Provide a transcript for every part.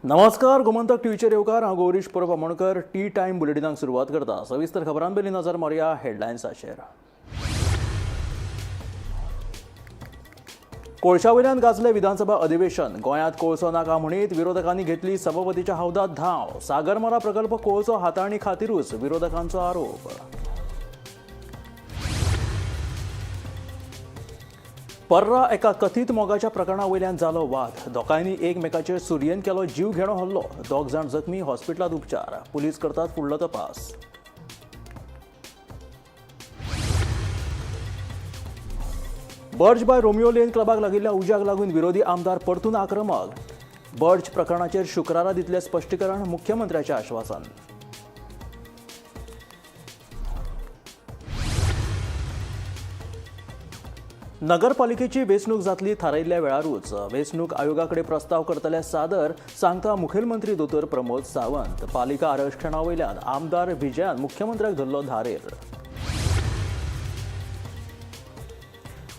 नमस्कार, गोमंतक टीव्हीचेर येवकार. हांव गौरीश परब आमोणकर. टी टायम बुलेटिनाक सुरवात करता. सविस्तर खबरां पयलीं नजर मारुया हेडलायन्साचेर. कोळशा वयल्यान गाजले विधानसभा अधिवेशन. गोंयांत कोळसो नाका म्हणीत विरोधकांनी घेतली सभापतीच्या हौदात धांव. सागरमाला प्रकल्प कोळसो हाताळणी खातीरूच विरोधकांचो आरोप. पर्रा एका कथीत मोगाच्या प्रकरणा वयल्यान जालो वाद. दोगांयनी एकमेकाचेर सुरयेन केलो जीव घेणो हल्लो. दोग जाण जखमी, हॉस्पिटलांत उपचार. पुलीस करतात फुडलो तपास. बर्ज बाय रोमियो लेन क्लबाक लागिल्ल्या उज्याक लागून विरोधी आमदार परतून आक्रमक. बर्ज प्रकरणाचेर शुक्रारा दितले स्पश्टीकरण, मुख्यमंत्र्याचें आश्वासन. नगरपालिकेची वेंचणूक जातली थारायिल्ल्या वेळारूच. वेंचणूक आयोगा कडेन प्रस्ताव करतले सादर, सांगता मुखेलमंत्री दोतोर प्रमोद सावंत. पालिका आरक्षणा वयल्यान आमदार विजयान मुख्यमंत्र्याक धरलो धारेर.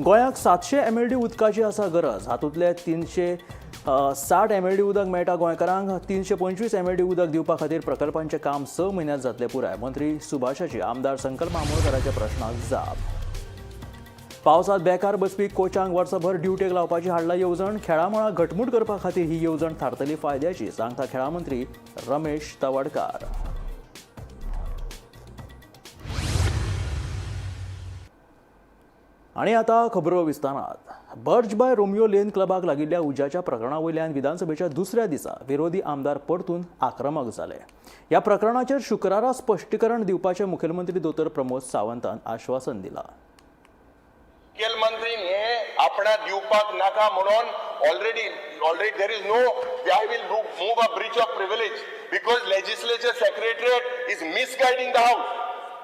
गोंयाक 700 एमएलडी उदकाची आसा गरज. हातूंतले 360 एमएलडी उदक मेळटा गोंयकारांक. 325 एमएलडी उदक दिवपा खातीर प्रकल्पांचें काम 6 म्हयन्यांत जातलें पुराय. मंत्री सुभाषाची आमदार संकल्प आमोणकराच्या प्रश्नाक जाप. पावसांत बेकार बसपी कोचांक वर्सभर ड्युटेक लावपाची हाडला येवजण. खेळामळां घटमूट करपा खातीर ही येवजण थारतली फायद्याची, सांगता खेळां मंत्री रमेश तवडकार. आनी आतां खबरो विस्तारात. बर्ज बाय रोमियो लेन क्लबाक लागिल्ल्या उज्याच्या प्रकरणा वयल्यान विधानसभेच्या दुसऱ्या दिसा विरोधी आमदार परतून आक्रमक जाले. ह्या प्रकरणाचेर शुक्रारा स्पश्टीकरण दिवपाचें मुखेलमंत्री दोतोर प्रमोद सावंतान आश्वासन दिलां. मुखेलमंत्रीन हे आपणा दिवपाक नाका म्हणून already there is no, I will move a breach of privilege because legislature secretariat is misguiding the house.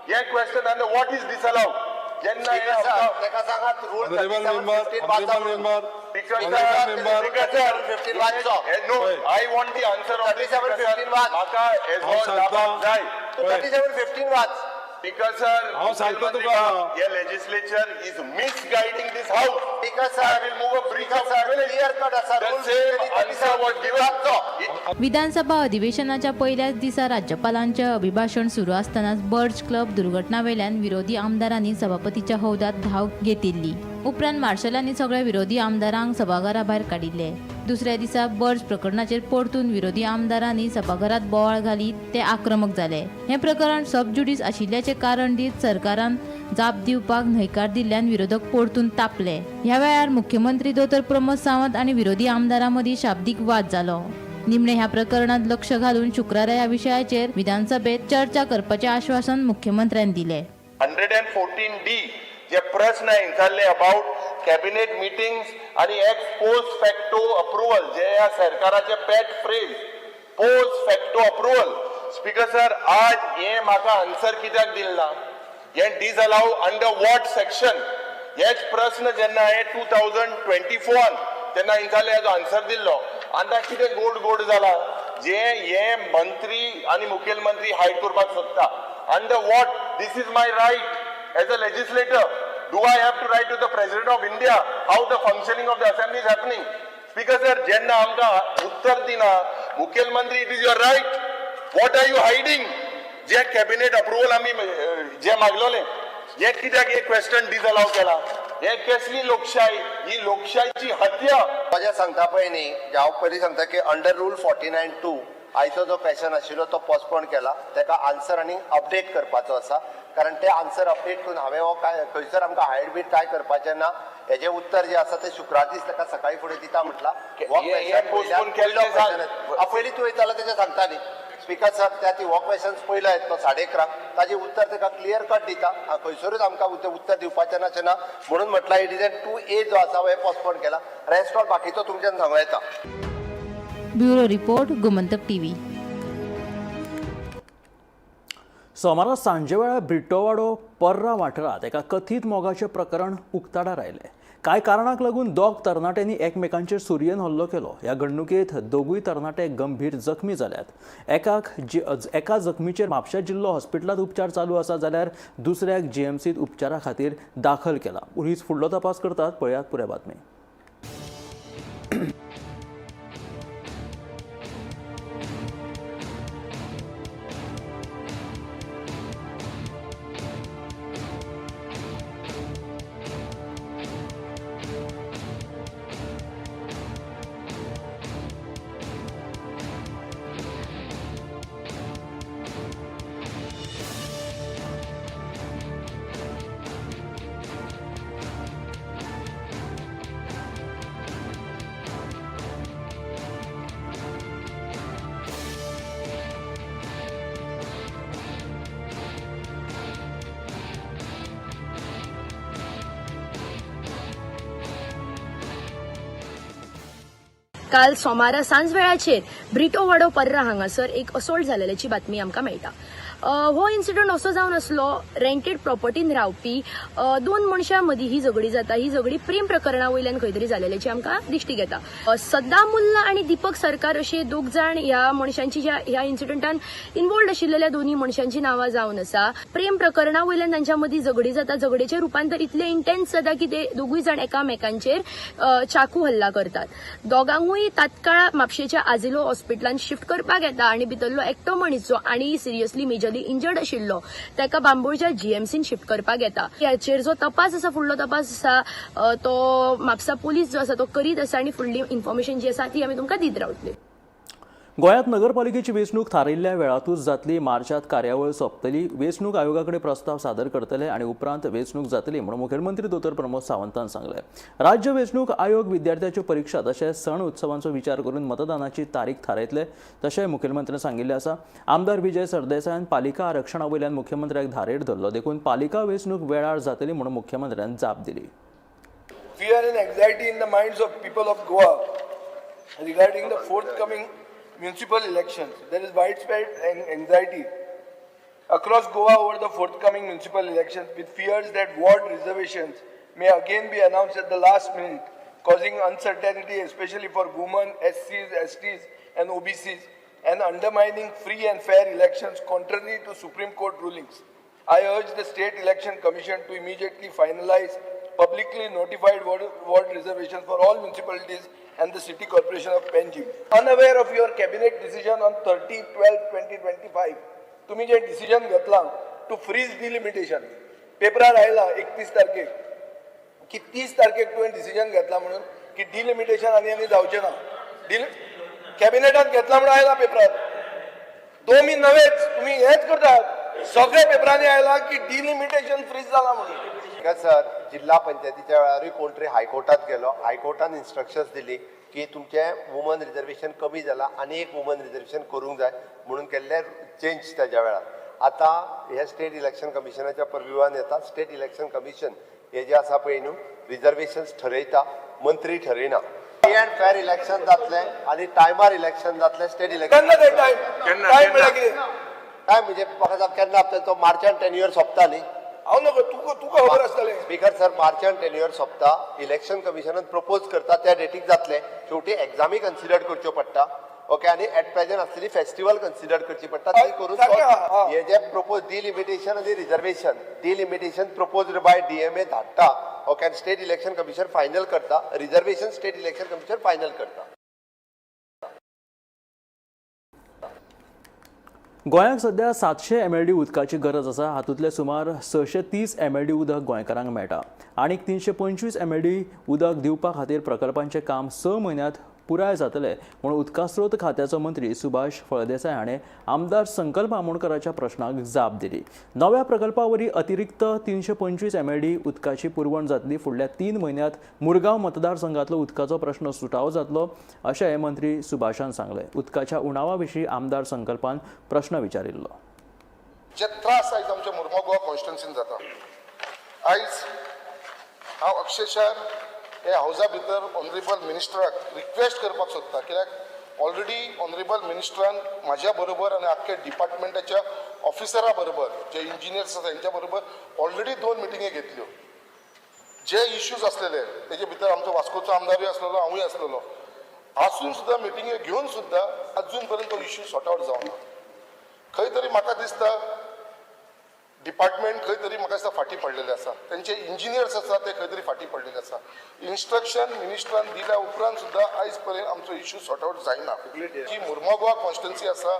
हे क्वेश्चन आनी what is disallowed जेन्ना हे आमकां ताका सांगात rule Honorable member, honorable member, honorable member, वाचचो. No, I want the answer of this. 3715 वाच. म्हाका हांव हेजो सांगता. जाप जाय. 3715 वाच. Speaker sir, हांव सांगता तुका. हे legislature is misguiding this house. Speaker sir, I will move a breach of sir, privilege. Clear cut आसा. The rule same answer was given. विधानसभा अधिवेशनाच्या पयल्याच दिसा राज्यपालांचे अभिभाशण सुरू आसतनाच बर्ज क्लब दुर्घटनावेल्यान विरोधी आमदारांनी सभापतीच्या हौदात धांव घेतिल्ली. उपरांत मार्शलांनी सगळ्या विरोधी आमदारांक सभाघरा भायर काडिल्ले. दुसऱ्या दिसा बर्ज प्रकरणाचेर परतून विरोधी आमदारांनी सभाघरात बोवाळ घालीत ते आक्रमक जाले. हें प्रकरण सब ज्युडीस आशिल्ल्याचें कारण दीत सरकारान जाप दिवपाक न्हयकार दिल्ल्यान विरोधक परतून तापले. ह्या वेळार मुख्यमंत्री दोतोर प्रमोद सावंत आनी विरोधी आमदारां मदीं शाब्दीक वाद जालो. निमणे ह्या प्रकरणात लक्ष घालून शुक्रारा ह्या विशयाचेर विधानसभेत चर्चा करपाचें आश्वासन मुख्यमंत्र्यान दिलें. 114D जे प्रश्न विचारले अबाउट कॅबिनेट मिटिंग्स आणि एक्स पोस्ट फॅक्टो अप्रुव्हल, जे ह्या सरकाराचे pet phrase post facto approval. Speaker sir, आज हे म्हाका आन्सर कित्याक दिल ना? हे डिसअलाव अंडर what section? हेच प्रश्न जेन्ना हांवें 2024 तेन्ना विचारले, हेजो आन्सर दिल्लो. आनी आतां कितें गोड गोड जाला जे हे मंत्री आनी मुखेलमंत्री हायड करपाक सोदता? Under what? This is my right as a legislator. Do I have to write to the President of India how the functioning of the assembly is happening? Speaker sir, जेन्ना आमकां उत्तर दिना मुखेलमंत्री, it is your right. What are you hiding? J cabinet approval आमी जे मागलोले, हे कित्याक हे question डिसअलाव केला? हे कसली लोकशाही? ही लोकशाहीची हत्या. म्हजें सांगता पळय न्ही, हांव पयलीं सांगता की अंडर रूल 49(2) आयचो जो क्वेश्चन आशिल्लो तो पोस्टपोन केला. ताका आन्सर आनी अपडेट करपाचो आसा, कारण ते आन्सर अपडेट करून हांवें हो काय खंयसर आमकां हायड बीड काय करपाचें ना. हेजें उत्तर जें आसा तें शुक्रार दीस ताका सकाळी फुडें दिता म्हटलां. हो हे postpone केल्लें सांग. पयलीं तूं वयतालो तेजें सांगता न्ही. स्पीकर सर, त्या ती हो क्वेश्चन पयलो येतलो 11:30, ताजें उत्तर ताका क्लियर कट दिता. खंयसरूच आमकां उत्तर दिवपाचें ना अशें ना म्हणून म्हटलां. It is 2A जो आसा हो पोस्टपोन केला. रेस्ट ऑल बाकीचो तुमच्यान सांगू येता. Bureau report, Gomantak TV. सोमारा सांजे वेळार ब्रिटोवाडो पर्रा वाठारांत एका कथीत मोगाचें प्रकरण उक्ताडार आयलें. कांय कारणाक लागून दोग तरणाट्यांनी एकमेकांचेर सुरयेन हल्लो केलो. ह्या घडणुकेंत दोगूय तरणाटे गंभीर जखमी जाल्यात. एका जखमीचेर म्हापशा जिल्लो हॉस्पिटलांत उपचार चालू आसा, जाल्यार दुसऱ्याक जीएमसींत उपचारा खातीर दाखल केला. पुलीस फुडलो तपास करतात. पळयात पुराय बातमी. काल सोमारा सांजवेळाचेर ब्रिटो वाडो पर्रा हांगासर एक असोल्ट जाल्ल्याची बातमी आमकां मेळटा. हो इन्सिडंट असो जावन आसलो, रेंटेड प्रॉपर्टीन रावपी दोन मनशां मदीं ही झगडी जाता. ही झगडी प्रेम प्रकरणा वयल्यान खंय तरी जाल्ल्याची आमकां दिश्टीक येता. सद्दाम मुल्ला आनी दीपक सरकार अशे दोग जाण ह्या मनशांची ह्या इन्सिडंटान इन्वॉल्ड आशिल्ल्या दोनूय मनशांची नांवां जावन आसा. प्रेम प्रकरणा वयल्यान तांच्या मदीं झगडी जाता. झगडेचें रुपांतर इतलें इंटेन्स जाता की ते दोगूय जाण एकामेकांचेर चाकू हल्ला करतात. दोगांकूय तात्काळ म्हापशेच्या आजिलो हॉस्पिटलान शिफ्ट करपाक येता आनी भितरलो एकटो मनीस जो आनी सिरियसली मेजरली इंजर्ड आशिल्लो ताका बांबोळच्या जीएमसीन शिफ्ट करपाक येता. हाचेर जो तपास आसा, फुडलो तपास आसा तो म्हापसा पुलीस जो आसा तो करीत आसा आनी फुडली इन्फॉर्मेशन जी आसा ती आमी तुमकां दीत रावतली. गोंयांत नगरपालिकेची वेंचणूक थारिल्ल्या वेळांतूच जातली. मार्चांत कार्यावळ सोंपतली. वेंचणूक आयोगा कडेन प्रस्ताव सादर करतले आनी उपरांत वेंचणूक जातली म्हणून मुखेलमंत्री दोतोर प्रमोद सावंतान सांगलें. राज्य वेंचणूक आयोग विद्यार्थ्यांच्यो परिक्षा तशेंच सण उत्सवांचो विचार करून मतदानाची तारीख थारायतले तशेंय मुखेलमंत्र्यान सांगिल्लें आसा. आमदार विजय सरदेसायान पालिका आरक्षणा वयल्यान मुख्यमंत्र्याक धारेर धरलो, देखून पालिका वेंचणूक वेळार जातली म्हणून मुख्यमंत्र्यान जाप दिली. Fear and anxiety in the minds of people of Goa regarding the forthcoming municipal elections. There is widespread anxiety across Goa over the forthcoming municipal elections, with fears that ward reservations may again be announced at the last minute, causing uncertainty especially for women, SCs, STs and OBCs, and undermining free and fair elections contrary to Supreme Court rulings. I urge the State Election Commission to immediately finalize publicly notified ward reservations for all municipalities and the City Corporation of Panjim. Unaware of your cabinet decision on 30/12/2025, तुम्ही जे decision घेतला two fridge delimitation, पेपरार आयला 31 तारखेक की 30 तारखेक तुवें decision घेतला म्हणून की डिलिमिटेशन आनी आनी जावचें ना. कॅबिनेटान घेतला म्हणून आयला पेपरार. दोमी नवेच तुम्ही हेच करतात. सगळ्या पेपरांनी आयला की डिलिमिटेशन फ्रीज जाला म्हणून. सर, जिल्हा पंचायतीच्या वेळारूय कोण तरी हायकोर्टात गेलो. हायकोर्टान इन्स्ट्रक्शन्स दिली की तुमचें वुमन रिजर्वेशन कमी जाला आनी एक वुमन रिजर्वेशन करूंक जाय म्हणून केल्ले चेंज ताज्या वेळार. आतां हे स्टेट इलेक्शन कमिशनाच्या पर्व्युवान येता. स्टेट इलेक्शन कमिशन हे जे आसा पळय न्हू, रिजर्वेशन्स ठरयता, मंत्री ठरयना. फ्री अँड फेर इलेक्शन जातलें आनी टायमार इलेक्शन जातलें. स्टेट इलेक्शन केन्ना ते टायम टायम म्हळ्यार कितें? टायम म्हणजे म्हाका सांग केन्ना तो मार्चान टेन्युअर सोंपता न्ही. हांव नको, तुका तुका खबर आसतलें. स्पीकर सर, मार्चान टेन्युअर सोंपता. इलेक्शन कमिशनान प्रपोज करता त्या डेटीक जातलें. शेवटी एग्जामी कन्सिडर करच्यो पडटा. ओके, आनी एट प्रेझेंट आसलेली फेस्टिवल कन्सिडर करची पडटा. ती करून हे जे प्रपोज डिलिमिटेशन आनी reservation, delimitation proposed by DMA धाडटा. ओके, आनी स्टेट इलेक्शन कमिशन फायनल करता. Reservation state election commission final करता. गोंयांक सध्या 700 MLD उदकाची गरज आसा. हातूंतले सुमार 630 MLD उदक गोंयकारांक मेळटा. आनीक 325 MLD उदक दिवपा खातीर प्रकल्पांचें काम 6 म्हयन्यांत पुराय जातलें म्हूण उदकास्रोत खात्याचो मंत्री सुभाष फळदेसाय हाणें आमदार संकल्प आमोणकराच्या प्रश्नाक जाप दिली. नव्या प्रकल्पा वरवीं अतिरिक्त 325 MLD उदकाची पुरवण जातली. फुडल्या 3 म्हयन्यांत मुरगांव मतदारसंघांतलो उदकाचो प्रश्न सुटावो जातलो अशें मंत्री सुभाषान सांगलें. उदकाच्या उणावा विशीं आमदार संकल्पान प्रश्न विचारिल्लो. जे त्रास आयज आमच्या मुर्मो गोवा कॉन्स्टिट्युन्सीन जाता, आयज हांव अक्षरशः हे हावजा भितर ऑनरेबल मिनिस्टराक रिक्वेस्ट करपाक सोदता, कित्याक ऑलरेडी ऑनरेबल मिनिस्टरान म्हाज्या बरोबर आनी आख्ख्या डिपार्टमेंटाच्या ऑफिसरा बरोबर जे इंजिनियर्स आसा तेंच्या बरोबर ऑलरेडी 2 मिटिंगी घेतल्यो. जे इश्यूज आसलेले तेजे भितर आमचो वास्कोचो आमदारूय आसलेलो, हांवूय आसलेलो, आसून सुद्दां मिटिंगे घेवन सुद्दां अजून पर्यंत तो इश्यू सॉर्ट आवट जावना. खंय तरी म्हाका दिसता डिपार्टमेंट खंय तरी म्हाका दिसता फाटीं पडलेले आसा. तेंचे इंजिनियर्स आसा ते खंय तरी फाटीं पडलेले आसा. इन्स्ट्रक्शन मिनिस्टरान दिल्या उपरांत सुद्दां आयज पर्यंत आमचो इश्यू सॉर्ट आवट जायना. जी मुर्मो गोवा कॉन्स्टिट्युन्सी आसा,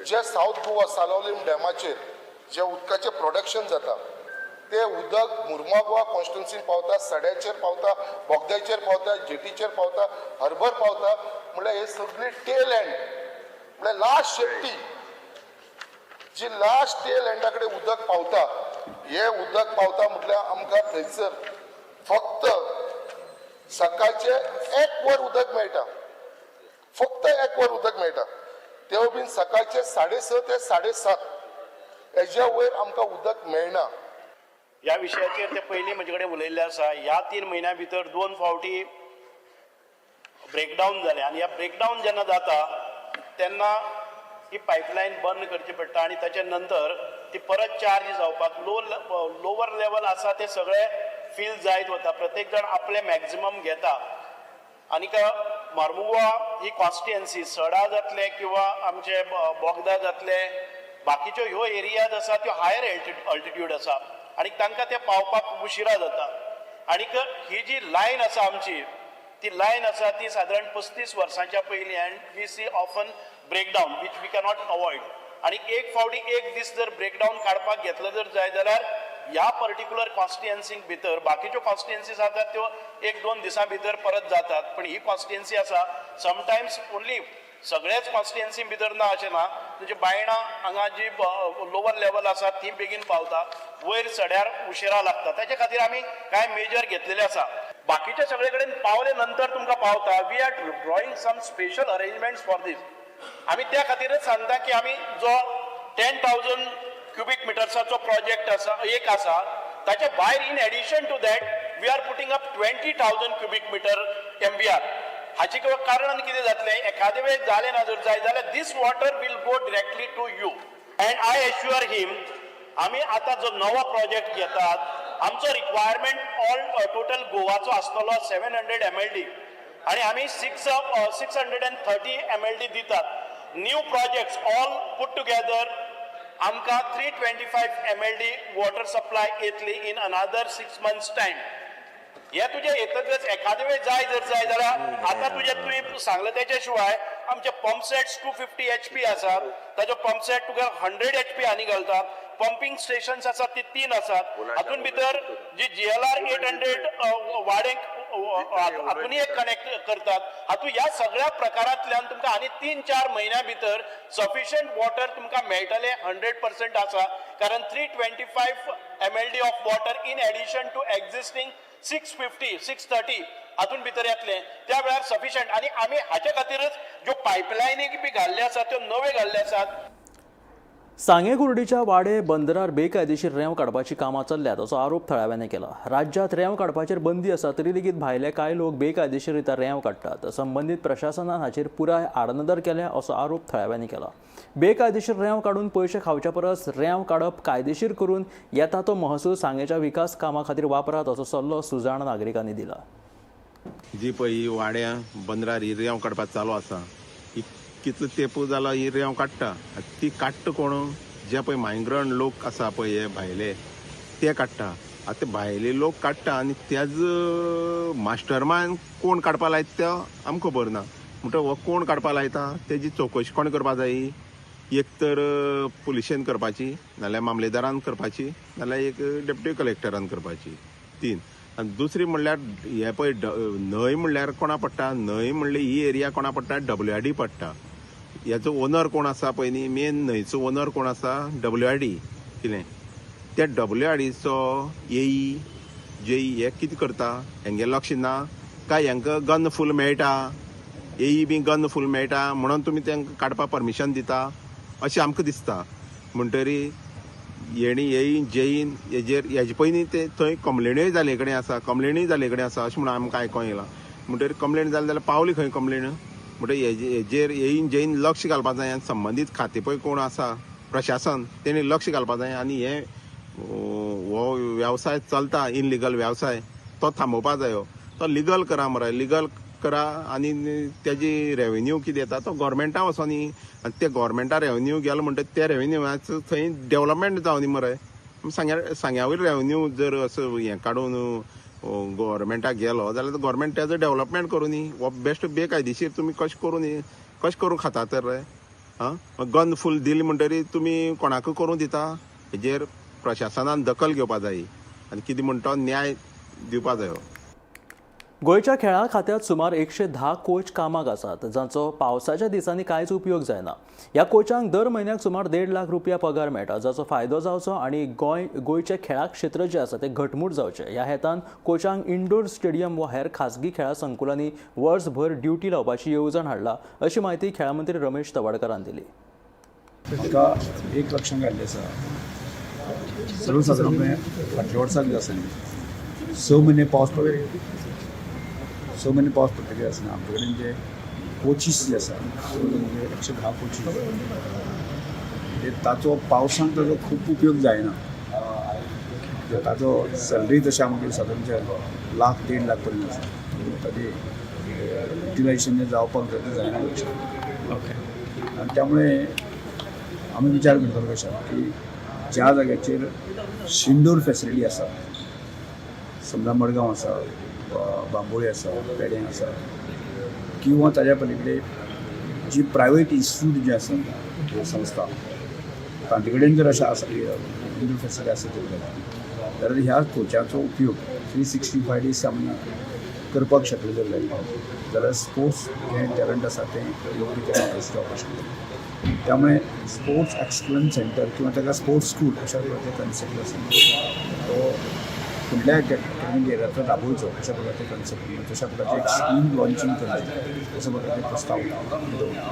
जे सावथ गोवा सालोलीम डॅमाचेर जे उदकाचें प्रोडक्शन जाता ते उदक मुर्मो गोवा कॉन्स्टिट्युन्सीन पावता, सड्याचेर पावता, बोगद्याचेर पावता, जेटीचेर पावता, हर्बर पावता. म्हणल्यार हे सगळी टेल एंड म्हणल्यार लास्ट शेफ्टी जी लास्ट टेल एंडा कडेन उदक पावता. हे उदक पावता म्हटल्यार आमकां थंयसर फक्त सकाळचें 1 वर उदक मेळटा, फक्त 1 वर उदक मेळटा. तेवूय बीन सकाळचे 6:30 ते 7:30 हेज्या वयर आमकां उदक मेळना. ह्या विशयाचेर ते पयलीं म्हजे कडेन उलयल्ले आसा. ह्या 3 म्हयन्या भितर 2 फावटी ब्रेकडावन जालें आनी ह्या ब्रेकडावन जेन्ना जाता तेन्ना ही पायपलायन बंद करची पडटा आनी ताच्या नंतर ती परत चार्ज जावपाक लोवर लेवल आसा ते सगळे फील जायत वता. प्रत्येक जाण आपले मॅक्झिमम घेता आनीक मार्मुगोवा ही कॉन्स्टिट्युएन्सी सडा जातले किंवा आमचे बोगदा जातले, बाकीच्यो ह्यो एरियाज आसा त्यो हायर अल्टिट्यूड आसा आनी तांकां ते पावपाक उशिरा जाता. आनीक ही जी लायन आसा आमची, ती लायन आसा ती सादारण 35 वर्सांच्या पयलीं and we see often breakdown which we cannot avoid. आनी एक फावटी एक दीस जर ब्रेकडावन काडपाक घेतलो जर जाय जाल्यार ह्या पर्टिक्युलर कॉन्स्टिट्युएन्सीक भितर, बाकीच्यो कॉन्स्टिट्युएन्सीज आसात त्यो एक दोन दिसां भितर परत जातात, पण ही कॉन्स्टिट्युएन्सी आसा समटायम्स ओन्ली सगळ्याच कॉन्स्टिट्युएन्सी भितर ना अशें ना. तुजे बायणा हांगा जी लोवर लेवल आसा ती बेगीन पावता, वयर सड्यार उशिरा लागता. ताचे खातीर आमी कांय मेजर घेतलेले आसा. बाकीचे सगळे कडेन पावले नंतर तुमकां पावता. We are drawing some special arrangements for this. आमी त्या खातीरच सांगता की आमी जो 10,000 क्युबीक मिटर्साचो प्रोजेक्ट आसा एक आसा, ताच्या भायर in addition to that we are putting up 20,000 cubic meter MBR. हाचे कारण कितें जातलें, एखादे वेळ जालें ना जर जाय जाल्यार this water will go directly to you. And I assure him, आमी आतां जो नवो प्रोजेक्ट घेतात आमचो रिक्वायरमेंट ऑल टोटल गोवाचो आसतलो 700 MLD आनी आमी 630 MLD दितात. New projects all put together आमकां 325 MLD water supply येतली in another 6 months time. हे तुजें येतकच एखादे वेळ जाय जर जाय जाल्यार आतां तुजें तुवें सांगलें तेच्या शिवाय आमचे पंप सेट्स 250 HP आसात, ताजो पंप सेट तुका 100 HP आनी घालता. पंपींग स्टेशन्स आसात ती 3 आसात. हातून भितर जी GLR 800 वाडेंक हातून एक कनेक्ट करतात. हातून ह्या सगळ्या प्रकारांतल्यान तुमकां आनी 3-4 म्हयन्या भितर सफिशियंट वॉटर तुमकां मेळटलें, 100% आसा. कारण 325 MLD of water in addition to existing 650 630 हातून भितर येतलें त्या वेळार सफिशियंट. आनी आमी हाचे खातीरच ज्यो पायपलायनी बी घाल्ले आसात त्यो नव्यो घाल्ले आसात. सांगें कुर्डीच्या वाडे बंदरार बेकायदेशीर रेंव काडपाची कामां चल्ल्यात असो आरोप थळाव्यांनी केला. राज्यांत रेंव काडपाचेर बंदी आसा तरी लेगीत भायले कांय लोक बेकायदेशीर रित्या रेंव काडटात. संबंदीत प्रशासनान हाचेर पुराय आडनदर केल्या असो आरोप थळाव्यांनी केला. बेकायदेशीर रेंव काडून पयशे खावच्या परस रेंव काडप कायदेशीर करून येता तो महसूल सांगेच्या विकास कामां खातीर वापरात असो सल्लो सुजाण नागरिकांनी दिला. जी पळय ही वाड्या बंदरार ही रेंव काडपाक चालू आसा, ही कितलो तेंप जाला ही रेंव काडटा. ती काडटा कोण, जे पळय मायग्रंट लोक आसा पळय हे भायले ते काडटा. आतां ते भायले लोक काडटा आनी त्याच मास्टरमायंड कोण काडपा लायता ते आमकां खबर ना. म्हणटकच हो कोण काडपा लायता तेजी चवकशी कोण करपा जायी, एक तर पुलिशेन करपाची, नाल्यार मामलेदारान करपाची, नाल्यार एक डेप्युटी कलेक्टरान करपाची. 3. आनी दुसरी म्हणल्यार हे पळय न्हंय म्हणल्यार कोणा पडटा, न्हंय म्हणल्यार ही एरिया कोणा पडटा, WRD पडटा. हेचो ओनर कोण आसा पळय न्ही, मेन न्हंयचो ओनर कोण आसा, WRD. कितें त्या WRDचो AE JE हे कितें करता हेंगे लक्ष ना काय हेंकां गन फूल मेळटा, AE बी गन फूल मेळटा म्हणून तुमी तांकां काडपाक परमिशन दिता अशें आमकां दिसता. म्हणटरी हेणी AE JE हेजेर हेजे पयलीं ते थंय कंप्लेनूय जाल्ले कडेन आसा, कंप्लेनूय जाल्ले कडेन आसा अशें म्हणून आमकां आयकोंक येयलां. म्हणटरी कंप्लेन जाली जाल्यार पावली खंय कंप्लेन, म्हणटरी हेजेर AE JE लक्ष घालपा जाय आनी संबंदीत खातें पळय कोण आसा प्रशासन तेणी लक्ष घालपा जाय. आनी हे हो वेवसाय चलता इनलिगल वेवसाय तो थांबोवपा जायो, तो लिगल करा मरे, लिगल करा आनी तेजी रेवेन्यू कितें येता तो गोवोरमेंटा वचोनी आनी ते गोवोरमेंटा रेवेन्यू गेलो म्हणटकीर त्या रेवेन्यूवाचो थंय डेवलपमेंट जावनी मरे. सांग्या वयर रेवेन्यू जर असो हें काडून गोवोरमेंटाक गेलो जाल्यार गोवोरमेंट तेजो डेवलपमेंट करूं न्ही. हो बेश्ट बेकायदेशीर तुमी कशें करूं न्ही, कशें करूं खाता तर रे. आं गन फूल दिली म्हणटरी तुमी कोणाकूय करूं दिता. हेजेर प्रशासनान दखल घेवपा जाय आनी कितें म्हणटा न्याय दिवपा जायो. गोंयच्या खेळां खात्यांत सुमार 110 कोच कामाक आसात जांचो पावसाच्या दिसांनी कांयच उपयोग जायना. ह्या कोचांक दर म्हयन्याक सुमार 1.5 लाख रुपया पगार मेळटा जाचो फायदो जावचो आनी गोंयचें खेळां क्षेत्र जें आसा तें घटमूट जावचें ह्या हेतान कोचांक इंडोर स्टेडियम वा हेर खाजगी खेळां संकुलांनी वर्सभर ड्युटी लावपाची येवजण हाडला अशी म्हायती खेळां मंत्री रमेश तवडकारान दिली. म्हाका एक लक्षांत घाल्लें आसा, सर्वसादारणपणे फाटल्या वर्साक जे आसा न्ही 6 म्हयने पावस पडलो, 6 म्हयने पावस पडटकीर आसना आमचे कडेन जे कोचीस जे आसा 110 कोचीस ते ताचो पावसांत ताचो खूब उपयोग जायना. ताचो सॅलरी तशें आमगेर सादारण लाख 1.5 लाख पर्यंत आसा. ताजे युटिलायझेशन जें जावपाक जाय तें जायना लक्षात. ओके. आनी त्यामुळे आमी विचार करतालो कशें की ज्या जाग्याचेर शिंडोर फॅसिलिटी आसा, समजा मडगांव आसा, बांबोळे आसा, पेडें आसा, किंवा ताज्या पलीकडे जी प्रायवेट इन्स्टिट्यूट जे आसा संस्था तांचे कडेन जर अशें आसा इंडोर फॅसिलिटी आसा जाल्यार ह्या कोचाचो उपयोग 365 दीस आमी करपाक शकले जर जायत जाल्यार स्पोर्ट्स हें टॅलंट आसा तें योग्य तरेन जावपाक शकता. त्यामुळे स्पोर्ट्स एक्सलन्स सेंटर किंवा ताका स्पोर्ट्स स्कूल अशा प्रकारचे कन्सेप्ट आसा तो फुडल्या एकॅडमीक इयरांतलो राबोवचो अशा प्रकारचे कन्सेप्ट, तशा प्रकारचे एक स्कीम लॉन्चिंग करचें अशा प्रकारचे प्रस्ताव दवरला.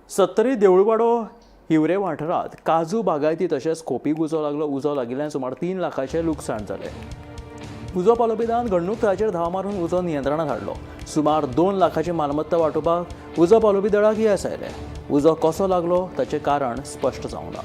सत्तरी देवळवाडो हिवरे वाठारांत काजू बागायती तशेंच खोपीक उजो लागलो. उजो लागिल्ल्यान सुमार 3 लाखाचें लुकसाण जालें. उजो पालोवपी दळान घडणूक थळाचेर धांव मारून उजो नियंत्रणांत हाडलो. सुमार 2 लाखाची मालमत्ता वांटोवपाक उजो पालोवपी दळाक येस आयलें. उजो कसो लागलो ताचें कारण स्पश्ट जावंक ना.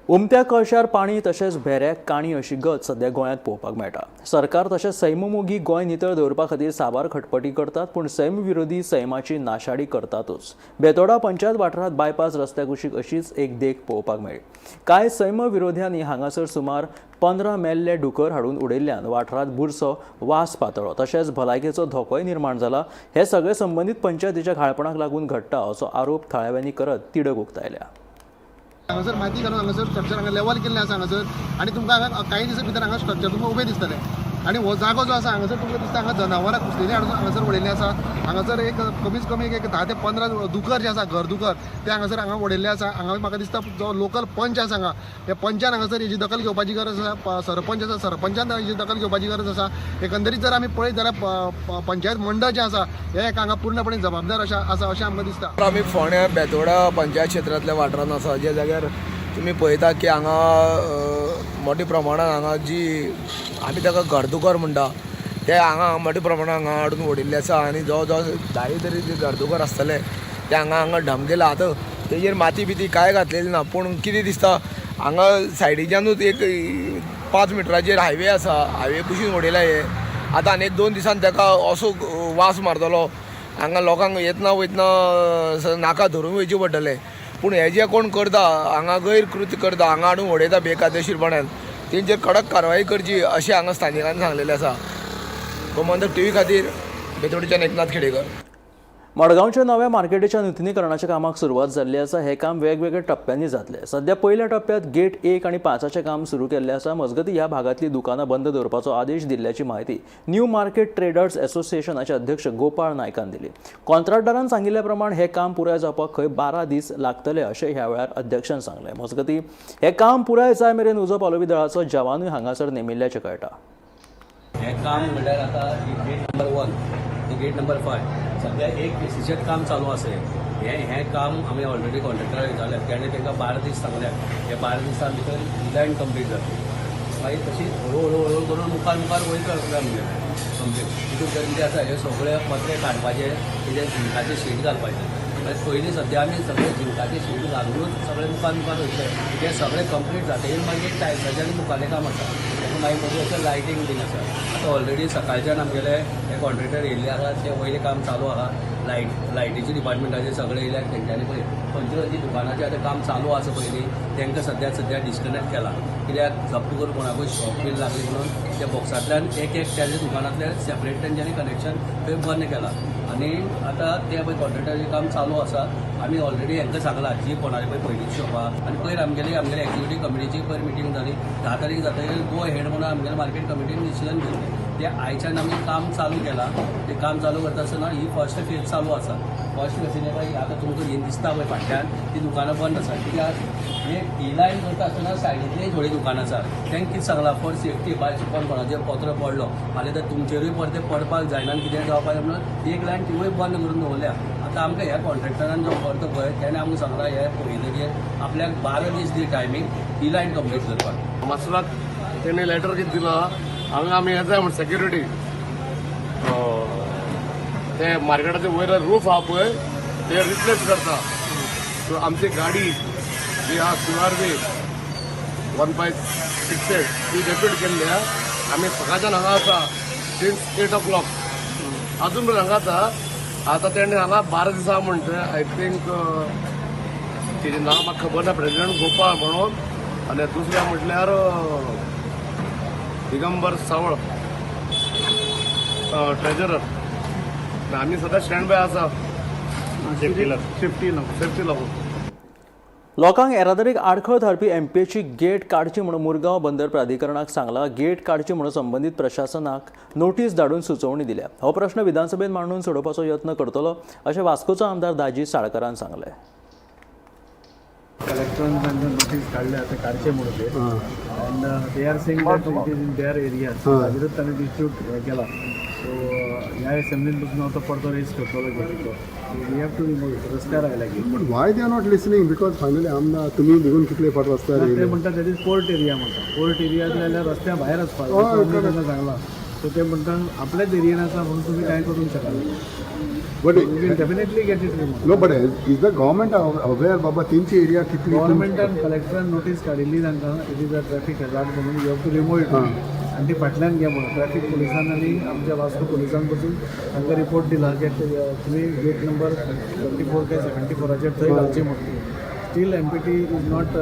उमत्या कळशार पाणी तशेंच भेऱ्याक काणी अशी गत सध्या गोंयांत पळोवपाक मेळटा. सरकार तशेंच सैममोगी गोंय नितळ दवरपा खातीर साबार खटपटी करतात, पूण सैम विरोधी सैमाची नाशाडी करतातूच. बेतोडा पंचायत वाठारांत बायपास रस्त्या कुशीक अशीच एक देख पळोवपाक मेळ्ळी. कांय सैम विरोध्यांनी हांगासर सुमार 15 मेल्ले डुकर हाडून उडयल्ल्यान वाठारांत बुरसो वास पातळ्ळो, तशेंच भलायकेचो धोकोय निर्माण जाला. हे सगळे संबंदीत पंचायतीच्या घाळपणाक लागून घडटा असो आरोप थळाव्यांनी करत तिडक उक्तायल्या. हांगासर माती घालून हांगासर स्ट्रक्चर हांगा लेवल केल्लें आसा हांगासर, आनी तुमकां हांगा कांय दिसां भितर हांगा स्ट्रक्चर तुमकां उबें दिसतलें. आनी हो जागो जो आसा हांगासर तुमकां दिसता हांगा जनावरां कुसलेलीं हाडून हांगासर उडयल्लीं आसा. हांगासर एक कमीत कमी एक 10 ते 15 दुकर जे आसा घर दुकर ते हांगासर हांगा उडयल्ले आसा. हांगा म्हाका दिसता जो लोकल पंच आसा हांगा त्या पंचान हांगासर हेजी दखल घेवपाची गरज आसा. सरपंच आसा, सरपंचान हेजी दखल घेवपाची गरज आसा. एकंदरीत जर आमी पळयत जाल्यार पंचायत मंडळ जें आसा हें एक हांगा पूर्णपणे जबाबदार अशें आसा अशें आमकां दिसता. आमी फोंड्या बेतोडा पंचायत क्षेत्रांतल्या वाठारांत आसा, ज्या जाग्यार तुमी पळयता की हांगा मोठ्या प्रमाणान हांगा जी आमी ताका घरदुकर म्हणटा ते हांगा मोठ्या प्रमाणान हांगा हाडून उडयल्ले आसा. आनी जवळ जवळ 10 तरी जे घरदुकर आसतले ते हांगा हांगा ढमकेला. आतां तेजेर माती बिती कांय घातलेली ना, पूण कितें दिसता हांगा सायडीच्यानूच एक 5 मिटराचेर हायवे आसा, हायवे कुशीन उडयला हे. आतां आनी 1-2 दिसान ताका असो वास मारतलो हांगा लोकांक येतना वयतना नाका धरून वयचें पडटलें. पूण हे जे कोण करता हांगा गैरकृत्य करता, हांगा हाडून उडयता बेकायदेशीरपणान, तेंचेर कडक कारवाई करची अशें हांगा स्थानिकांनी सांगलेलें आसा. गोमंतक टीव्ही खातीर बेतोडच्यान एकनाथ खेडेकर. मडगांवच्या नव्या मार्केटीच्या नुतनीकरणाच्या कामाक सुरवात जाल्ली आसा. हे काम वेगवेगळ्या टप्प्यांनी जातलें. सध्या पयल्या टप्प्यात गेट 1 आनी 5 काम सुरू केल्लें आसा. मजगतीं ह्या भागांतली दुकानां बंद दवरपाचो आदेश दिल्ल्याची म्हायती न्यू मार्केट ट्रेडर्स असोसिएशनाचे अध्यक्ष गोपाळ नायकान दिली. कॉन्ट्रॅक्टरान सांगिल्ल्या प्रमाण हे काम पुराय जावपाक खंय 12 दीस लागतले अशें ह्या वेळार अध्यक्षान सांगलें. मजगतीं हे काम पुराय जाय मेरेन उजो पालोवपी दळाचो जवानूय हांगासर नेमिल्ल्याचें कळटा. हे काम म्हणल्यार आतां गेट नंबर 1 ते गेट नंबर 5 सध्या एक केसीचें काम चालू आसा. हें काम आमी ऑलरेडी कॉन्ट्रॅक्टराक विचारल्यात, ताणें तांकां 12 दीस सांगल्यात. हे 12 दिसां भितर डिजायन कंप्लीट जातली. मागीर तशी हळू हळू हळू करून मुखार मुखार वयता आमगेलें कंप्लीट. तितून तर कितें आसा हे सगळे पत्रे काडपाचे, तेजेर जिंकाचे शीट घालपाचे. मागीर पयलीं सद्या आमी सगळे जिंकाचे शीट घालूनच सगळे मुखार मुखार वयतले. ते सगळे कंप्लीट जातकीर मागीर टायल्साचें आनी मुखारलें काम आसा. मागीर मदीं अशें लायटींग बीन आसा. आतां ऑलरेडी सकाळच्यान आमगेले हे कॉन्ट्रॅक्टर येयल्ले आसा, ते वयलें काम चालू आसा. लायटीचे डिपार्टमेंटाचे सगळे येयल्या तेंच्यांनी पळय खंयची खंयची दुकानाचें आतां काम चालू आसा पयलीं तांकां सद्या सद्या डिस्कनेक्ट केला. कित्याक जप्त करून कोणाकूय शॉक बीन लागली म्हणून त्या बॉक्सांतल्यान एक एक त्या दुकानांतल्यान सेपरेट तेंच्यांनी कनेक्शन थंय बंद केला. आनी आतां ते पळय कॉन्ट्रॅक्टराचें काम चालू आसा. आमी ऑलरेडी हांकां सांगलां जी कोणाली पळय पयलींची शॉपां आनी पयर आमगेली आमगेले एक्झिक्युटीव कमिटीची पयर मिटींग जाली. 10 तारीख जातकीर गो हेड म्हणून आमगेले मार्केट कमिटीन डिसिजन घेतलें. ते आयच्यान आमी काम चालू केलां. ते काम चालू करता आसतना ही फर्स्ट फेज चालू आसा. फर्स्ट फेजीन आतां तुमकां ही दिसता पळय फाटल्यान ती दुकानां बंद आसा, कित्याक हे ही लायन करता आसतना सायडींतलीय थोडीं दुकानां आसा. तांकां कितें सांगलां, फॉर सेफ्टी बाय चुकोन कोणाचेर पत्रो पडलो फाल्यां तर तुमचेरूय परतें पडपाक जायना आनी कितें जावपाक जाय म्हणून एक लायन तिवूय बंद करून दवरल्या. आतां आमकां ह्या कॉन्ट्रॅक्टरान जो करता पळय तेणें आमकां सांगलां हे पळयतकीर आपल्याक 12 दीस दी टायमींग ही लायन कंप्लीट करपाक. मार्सेलाक तेणी लेटर कितें दिला, हांगा आमी येता म्हण सेक्युरिटी ते मार्केटाचे वयर रूफ आहा पळय ते रिप्लेस करता. सो आमची गाडी जी आहा QRV 1568 ती डेप्यूट केल्ली आहा. आमी सकाळच्यान हांगा आसा सिन्स 8 o'clock, अजून पर्यंत हांगा आसा. आतां तेणी हांगा 12 दिसां म्हणटा, I think तेजें नांव म्हाका खबर ना, प्रेसिडेंट गोपाळ म्हणून, आनी दुसरें म्हटल्यार दिगंबर सावळ ट्रेजरर. आमी सदां स्टँड बाय आसा सेफ्टी लागून. लोकांक येरादारीक आडखळ थारपी एमपीएची गेट काडची म्हणून मुरगांव बंदर प्राधिकरणाक सांगला. गेट काडची म्हणून संबंदीत प्रशासनाक नोटीस धाडून सुचोवणी दिल्या. हो प्रश्न विधानसभेत मांडून सोडोवपाचो यत्न करतलो अशें वास्कोचो आमदार दाजी साळकारान सांगलें. कलेक्टरान तांकां नोटीस काडल्या ते काडचे म्हणून ते, and they are saying that it is in their area, ताजेरूच तांणी डिस्प्यूट हें केला. सो ह्या एसेंब्लीन पसून हांव तो परतो रेज करतलो गेटीचो. We have to remove it, रस्त्यार आयला gate. But why they are not listening? Because finally आमदार तुमी निघून कितले फाट रस्त्यार ते म्हणटा that is port area म्हणटा. पोर्ट एरिया जाल्यार रस्त्या भायर वचपाक जाय, आमी तांकां सांगलां. सो ते म्हणटा आपल्याच एरियन आसा म्हणून तुमी कांय करूंक शकना. But we will definitely get it remove. No, but is the government aware बाबा तेंची एरिया कितली? गव्हर्मेंटान कलेक्टरान नोटीस काडिल्ली तांकां, it is a traffic hazard म्हणून you have to remove it आनी ती फाटल्यान घे म्हणून. ट्रॅफीक पुलिसान आनी आमच्या वास्को पुलिसान पसून तांकां रिपोर्ट दिला की तुमी गेट नंबर 24 काय 74 थंय घालची म्हणून. Still MPT is not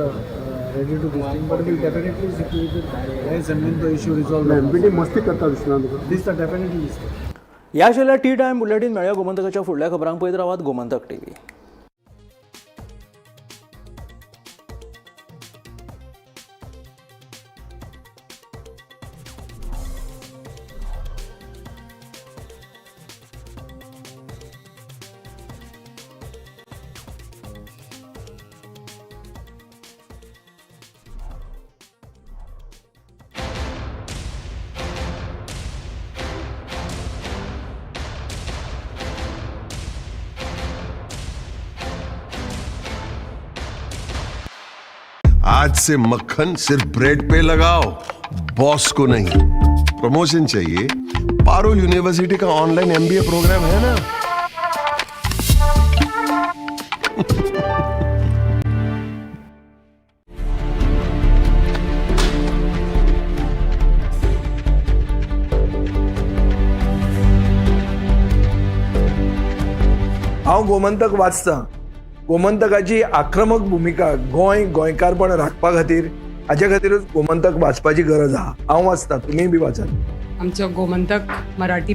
ready to this thing, but will definitely secure ह्या एसेंब्लीन तो इश्यू रिजॉल्व. एमपीटी मस्ती करता दिसना तुका? दिसता, डेफिनेटली दिसता. ह्या आशिल्ल्या टी टायम बुलेटीन मेळया गोमंतकाच्या फुडल्या खबरांक. पळयत रावात गोमंतक टीव्ही. आज से मक्खन सिर्फ ब्रेड पे लगाओ, बॉस को नहीं. प्रमोशन चाहिए? पारुल यूनिवर्सिटी का ऑनलाइन एमबीए प्रोग्राम है ना. हांव गोमंतक वाचतां. गोमंतकाची आक्रमक भुमिका गोंय गोंयकारपण राखपा खातीर, हाजे खातीरूच गोमंतक वाचपाची गरज आहा. हांव वाचतां, तुमीय बी वाचात. आमचो गोमंतक मराठी.